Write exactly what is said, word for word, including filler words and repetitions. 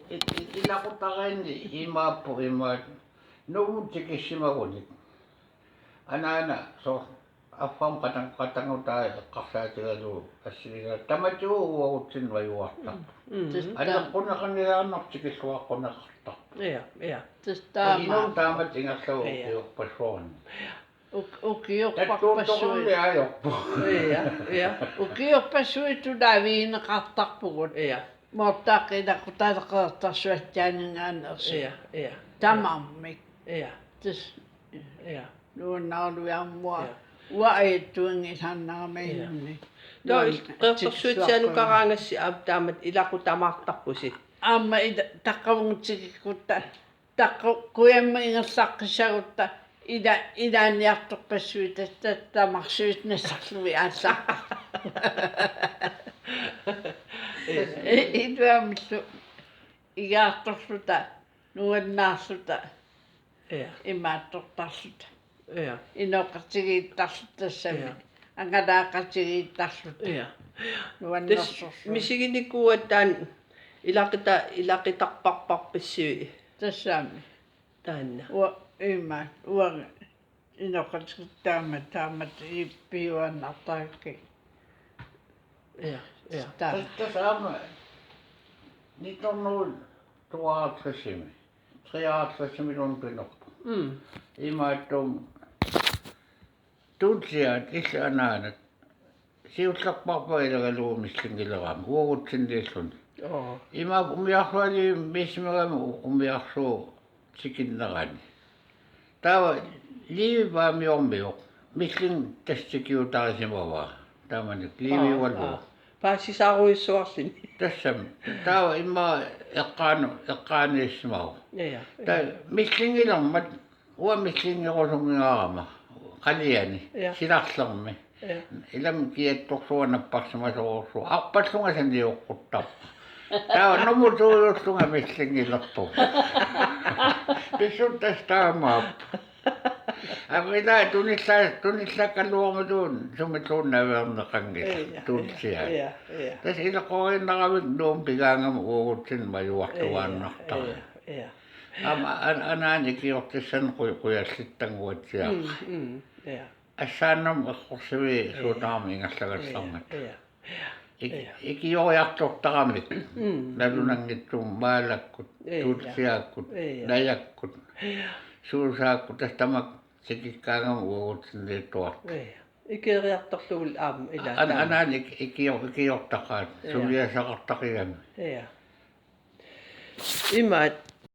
I- i- ilaqutariinni imaappoq imaat Nuummut tikissimagunik. Anaana soorlu affaq qatan- qatanngutaat eqqarsaatigalugu assigisaat tamatigut uagutsinnut ajugaartarpoq. Mm. Tassa taa- Aneqquneqaniaannartoq tikilluaqquneqartarpoq. Ja, ja. Tassa taamaappoq. Inuit taamatut ingerlavoq. Ja. Ukiorpassuarni. Uk- ukiorpassuit. Tattuuttoqarli ajorpoq. Ja, ja. Ukiorpassuit tulaavigineqartarpugut. Ja. Moortaaq ilaqutaleqeertarsuatsiaaninngaanneersoq. Ja, ja. Tamarmik. Ja. Tassa. Ja. Nuannaarujaarmua. Ja. Uanga ajattuinngisaannarama. Ja. Inunnit. Taava il- qeertarsuatsiaanukaraangassi aamma taamatut ilaqutamaartarpusi. Aamma ila taqqavunga tikikkutta. Taqqu- kujamma ingerlaqqissagutta ila- ilaanniartorpassuit tassa tamarsuit nassarlugit aallartarput. Iluamillu igaartorluta, nuannaarluta, ja, imaattortarluta. Ja. Inoqatigiittarluta tassami. Ja. Angalaaqatigiittarluta. Ja. Nuannersorluta. Tassa misiginikuuaat taanna ilaqita- ilaqitarparparpassuit. Tassami. Taanna. Ua- imaat, uanga inoqatikka taama- taamatut ippiuaannartarakkit. Ja, ja. Taava. Tassa, tassa aamma nitten hundrede tooghalvtredsimi, treoghalvtredsimiluunniit pinerpoq. Mm. Imaattumik Tulsiat illit anaanat siullerpaarput ilagalugu mislingilerami uagutsinniilluni. Oo. Imaappoq umiarsualivimmik missimagami u- umiarsuup tikinnerani. Taava Liivi Paamiormiu mislingi tassa tikiutarisimavaa. Taamani Liivi, aa, ualu, aa. Paasisaarujussuarluni. Tassami. Taava immaqa eqqaanu- eqqaaniissimavoq. Ja, ja. Taava mislingilermat uanga mislingerusunnginngaarama qaliani. Ja. Silarlermi. Ja. Ilami kiattorsuaq napparsimasorujussuaq. Arpallunga sanioqquttarpoq. Taava numutuujullunga mislingilerpunga. Pissutsit tassa taamaappoq. Aamma ila tunilla- tunillakkaluarmat sumilluunniit naveerneqanngilaq. Ja, ja, tulsiat. Ja, ja. Tassa ileqqoriinnaramik Nuummut pigaangama uagutsinnut ajugaartuaannartariaqarpoq. Ja, ja, ja. Aamma an- anaanap ikiortissanik quj- qujallittannguatsiarpoq. Mm, mm, ja. Assaannermik eqqorsiviit, ja, suut tamarmik ingerlagallarmata. Ja, ja. Ik- Ja. Ikioriartortaramik. Mm, mm. Nalunanngitsumik maalakkut, ja, tulsiaakkut, ja, najakkut, ja, suusaakkut, tassa tamakku tikikkaangama uagutsinniittuarput. Ja. Ikioriartorlugulu aamma ila an- taama. Anaanap ik- ikior- ikiortaqaat, ja, suliassaqartaqigami. Ja. Imaat